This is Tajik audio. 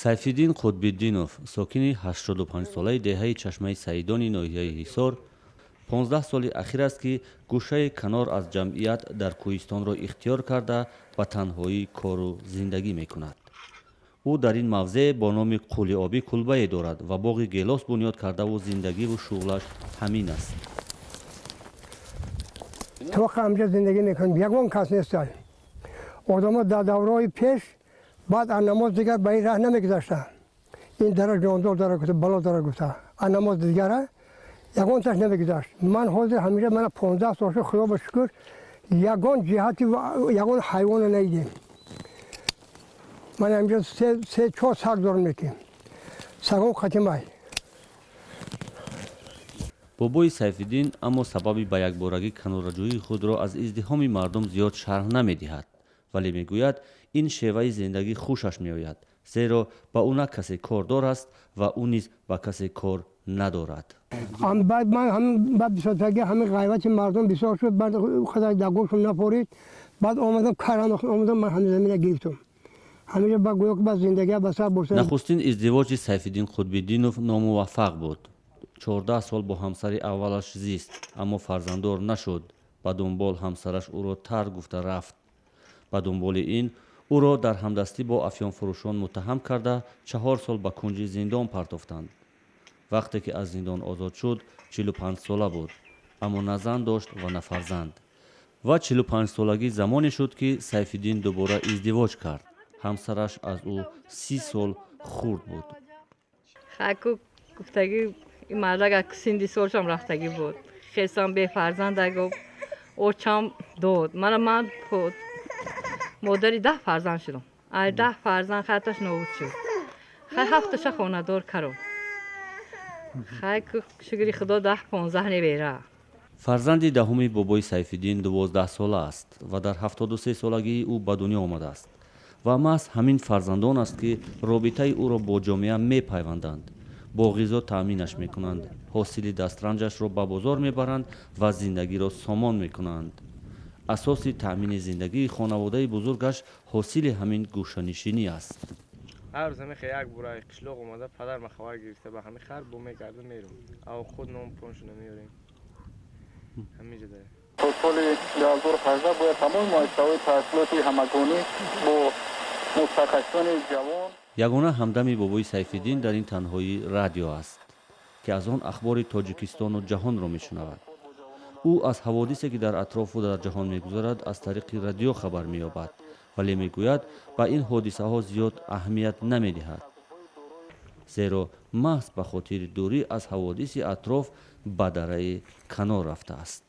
Сайфиддин Қутбиддинов, сокини 85-солаи деҳаи Чашмаи Саидони ноҳияи Ҳисор, 15 соли ахир аст, ки гӯшаи канор аз ҷамъият дар кӯҳистонро ихтиёр карда, ба танҳоӣ кору зиндагӣ мекунад. Ӯ дар ин мавзеъ бо номи Қули обӣ кулбае дорад ва боғи гелос бунёд кардаву зиндагиву шуғлаш ҳамин аст. То ҳамҷа зиндагӣ мекунем, ягон кас нестад. Одамо дар давраҳои пеш баъд аз намоз дигар ба ин раҳ намегузаштанд. Ин дара ҷондор дара гуфта, бало дара гуфта, аз намоз дигара ягонташ намегузашт. Ман ҳозир ҳамеша мана 15 сол шуд, худо ба шукр, ягон ҷиҳати ягон ҳайвоно надидем. Ман ҳамҷа се чор саг дорам, лекин сагон қатимай. Бобои Сайфиддин аммо сабаби ба якборагӣ канораҷӯии худро аз издиҳоми мардум зиёд шарҳ намедиҳад, вале мегӯяд, ин шеваи зиндагӣ хушаш меояд, зеро ба ӯ на касе кордор аст ва ӯ низ ба касе кор надорад. Баъд ман баъд бисёртаги ҳамин ғайбати мардум бисёр шуд, баъд худа дар гӯшам напорид. Баъд омадам, кар омадам, ман ҳамин замина гирифтам, ҳаминҷа ба гӯё ки ба зиндагӣ ба сар бурса. Нахустин издивоҷи Сайфиддин Қутбиддинов номуваффақ буд. 14 сол бо ҳамсари аввалаш зист, аммо фарзанддор нашуд. Ба дунбол ҳамсараш ӯро тарк гуфта рафт. Ба дунболи ин ӯро дар ҳамдастӣ бо афёнфурӯшон муттаҳам карда, 4 сол ба кунҷи зиндон партофтанд. Вақте ки аз зиндон озод шуд, 45-сола буд, аммо на зан дошт ва на фарзанд. Ва 45-солагӣ замоне шуд, ки Сайфиддин дубора издивоҷ кард. Ҳамсараш аз ӯ 30 сол хурд буд. Хаку гуфтагӣ, ин мардак синди солшам рафтагӣ буд, хесам бефарзандаго очам дод мана. Ман модари 10 фарзанд шудам. Ай 10 фарзанд хаташ нобуд шуд. Хай, ҳафташа хонадор каром. Хай, шукри худо, 10-15 небера. Фарзанди даҳуми бобои Сайфиддин 12-сола аст ва дар 73-солагии ӯ ба дунё омадааст. Ва маҳз ҳамин фарзандон аст, ки робитаи ӯро бо ҷомеа мепайванданд, бо ғизо таъминаш мекунанд, ҳосили дастранҷашро ба бозор мебаранд ва зиндагиро сомон мекунанд. Асоси таъмини зиндагии хонаводаи бузургаш ҳосили ҳамин гӯшанишинӣ аст. Ҳар рӯз ҳамин як бура қишлоқ омада, падар ма хабар гирифта, ба ҳамин хар бо мегардам, мерум, ав худ ном поншона меорем ҳаминҷа да. То соли 2018 бояд тамоми муассисаҳои таҳсилоти ҳамагонӣ бо мутахассисони ҷавон. Ягона ҳамдами бобои Сайфиддин дар ин танҳоӣ радио аст, ки аз он ахбори Тоҷикистону ҷаҳонро мешунавад. Ӯ аз ҳаводисе, ки дар атрофу дар ҷаҳон мегузарад, аз тариқи радио хабар меёбад, вале мегӯяд, ба ин ҳодисаҳо зиёд аҳамият намедиҳад, зеро маҳз ба хотири дурӣ аз ҳаводиси атроф ба дараи канор рафтааст.